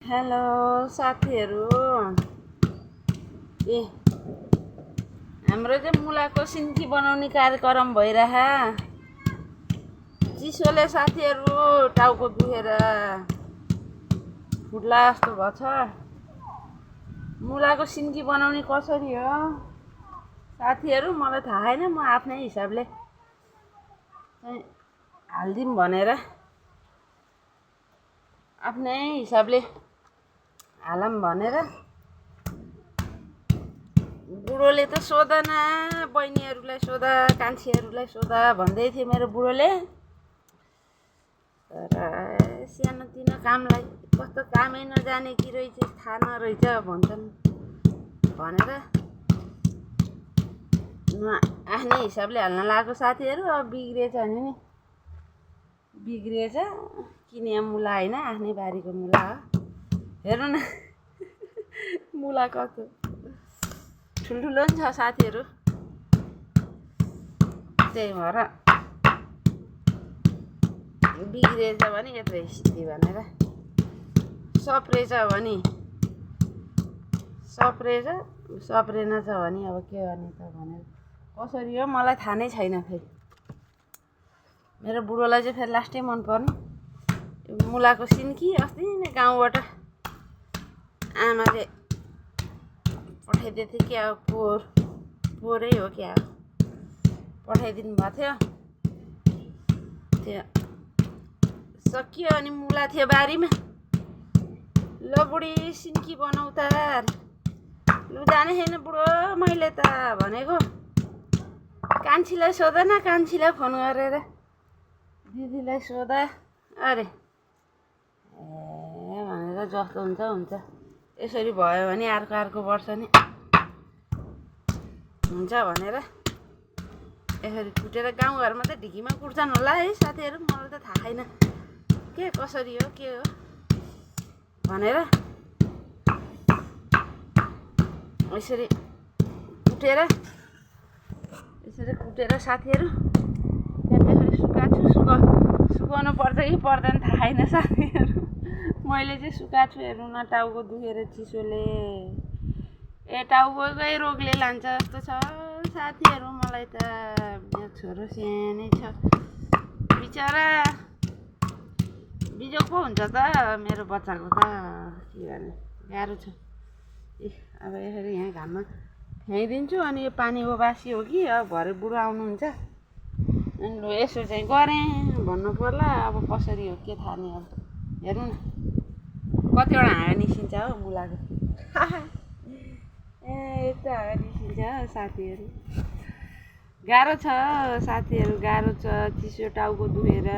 Hello साथीहरू। ए हाम्रो चाहिँ मुलाको सिन्की बनाउने कार्यक्रम भइरह। चिसोले साथीहरू टाउको दुखेर फुट्ला जस्तो भछ। मुलाको सिन्की बनाउने कसरी हो साथीहरू मलाई थाहा छैन। म आफ्नै हिसाबले हाल्दिम भनेर आफ्नै हिसाबले हालम भनेर। बुढोले त सोधन, बहिनीहरूलाई सोध, कान्छीहरूलाई सोध भन्दै थियो मेरो बुढोले। तर सानोतिनो कामलाई कस्तो कामै नजाने कि रहेछ, थाहा नरहेछ भन्छन् भनेर म आफ्नै हिसाबले हाल्न लागेको साथीहरू। अब बिग्रिएछ भने नि बिग्रिएछ, किने मुला होइन, आफ्नै बारीको मुला हो। हेर्नु न मुला कस्तो ठुल्ठुलो नि छ साथीहरू। त्यही भएर बिग्रिएछ भने यत्रो स्थिति भनेर, सप्रेछ भने सप्रेछ, सप्रेन छ भने अब के गर्ने त भनेर। कसरी हो मलाई थाहा नै छैन। फेरि मेरो बुढोलाई चाहिँ फेरि लास्टै मन पर्ने मुलाको सिन्की। अस्ति नै गाउँबाट आमाले पठाइदिएको थियो क्या, पोहोरै हो क्या, पठाइदिनु भएको थियो। त्यो सकियो अनि मुला थियो बारीमा। ल बुढी सिन्की बनाउ त। लु जाने छैन बुढो मैले त भनेको। कान्छीलाई सोध न, कान्छीलाई फोन गरेर दिदीलाई सोध अरे भनेर जस्तो हुन्छ हुन्छ। यसरी भयो भने अर्को वर्ष नि हुन्छ भनेर यसरी कुटेर। गाउँघरमा त ढिकीमा कुट्छन् होला है साथीहरू, मलाई त थाहा छैन के कसरी हो के हो भनेर। यसरी कुटेर साथीहरू त्यसरी सुकाउनु पर्छ कि पर्दैन थाहा छैन साथीहरू। मैले चाहिँ सुकाएको छु। हेर्नु न टाउको दुखेर चिसोले, टाउकोकै रोगले लान्छ जस्तो छ साथीहरू। मलाई त मेरो छोरो सानै छ बिचरा, बिजोग पो हुन्छ त मेरो बच्चाको त। के गर्ने, गाह्रो छ। अब यसरी यहाँ घाममा फ्याइदिन्छु अनि यो पानी बासी हो कि अब भरे बुढो आउनुहुन्छ अनि लु यसो चाहिँ गरेँ भन्नु पर्ला। अब कसरी हो के थाहा नि। अब हेर्नु न कतिवटा हाँगा निस्किन्छ हो मुलाको। यस्तो हाँगा निस्किन्छ हो साथीहरू। गाह्रो छ साथीहरू, गाह्रो छ। चिसो टाउको दुखेर